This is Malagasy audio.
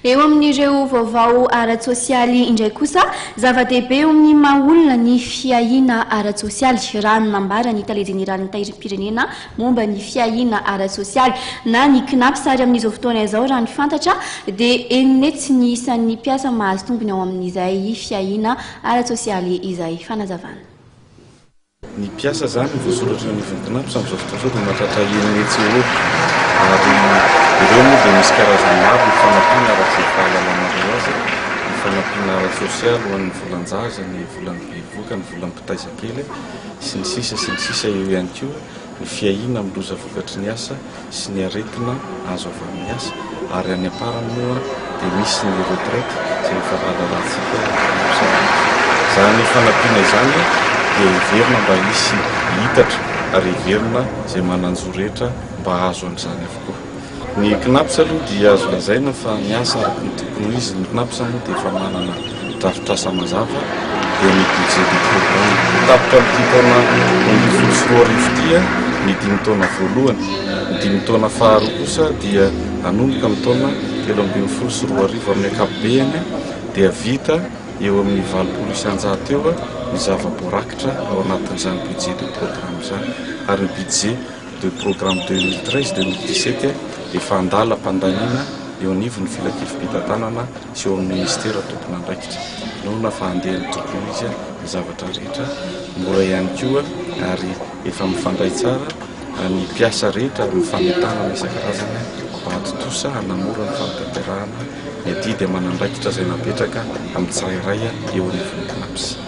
Eo amin'ireo vaovao ara-tsosialy indray kosa, zava-dehibe eo amin'ny maha olona ny fiahiana ara-tsosialy, raha ny nambaran'ny tale jeneralin'ny Tahirim-pirenena momba ny fiahiana ara-tsosialy na ny Cnaps ary amin'izao fotoana izao raha ny fantatra dia eninetsy ny isan'ny mpiasa mahazo tombony ao amin'izay fiahiana ara-tsosialy izay. Fanazavana. Ny mpiasa izany voasoratra eo anivon'ny Cnaps amin'izao fotoana izao dia mahatratra 600 eo ary ireo moa dia misy karazany maro ny fanampiana araka izay fahalalanareo azy, ny fanampiana ara-tsosialy ho an'ny volan-jaza, ny volan'ny bevohoka, ny volan'ny mpitaiza kely sy ny sisa sy ny sisa eo ihany koa ny fiahiana amin'ny loza vokatry ny asa sy ny aretina azo avy amin'ny asa ary any am-parany moa dia misy ny retraite izay efa rahalalantsika mpisava. Izany fanampiana izany dia heverina mba hisy hitatra ary heverina izay manan-jo rehetra mba hahazo an'izany avokoa. Ny Cnaps aloha dia azo lazaina fa miasa araka ny tokony ho izy. Ny Cnaps moa dia efa manana drafitrasa mazava dia ny budget de programme. Tapitra amin'ity taona 2012 ity ny dimy taona voalohany. Ny dimy taona faharoa kosa dia hanomboka amin'ny taona 2013. Amin'ny ankapobeany dia vita eo amin'ny 80% eo ny zava-boarakitra ao anatin'izany budget de programme izany ary ny budget de programme 2013 2017 efa andalam-pandaniana eo anivon'ny filankevi-pitantanana sy eo amin'ny minisitera tompon'andraikitra. Inoana fa handeha ny tokony ho izy ny zavatra rehetra, mora ihany koa ary efa mifandray tsara ny mpiasa rehetra amin'ny fanentanana isan-karazany mba hahatontosa hanamora ny fanatanterahana ny adidy aman'andraikitra izay napetraka amin'ny tsirairay eo anivon'ny Cnaps.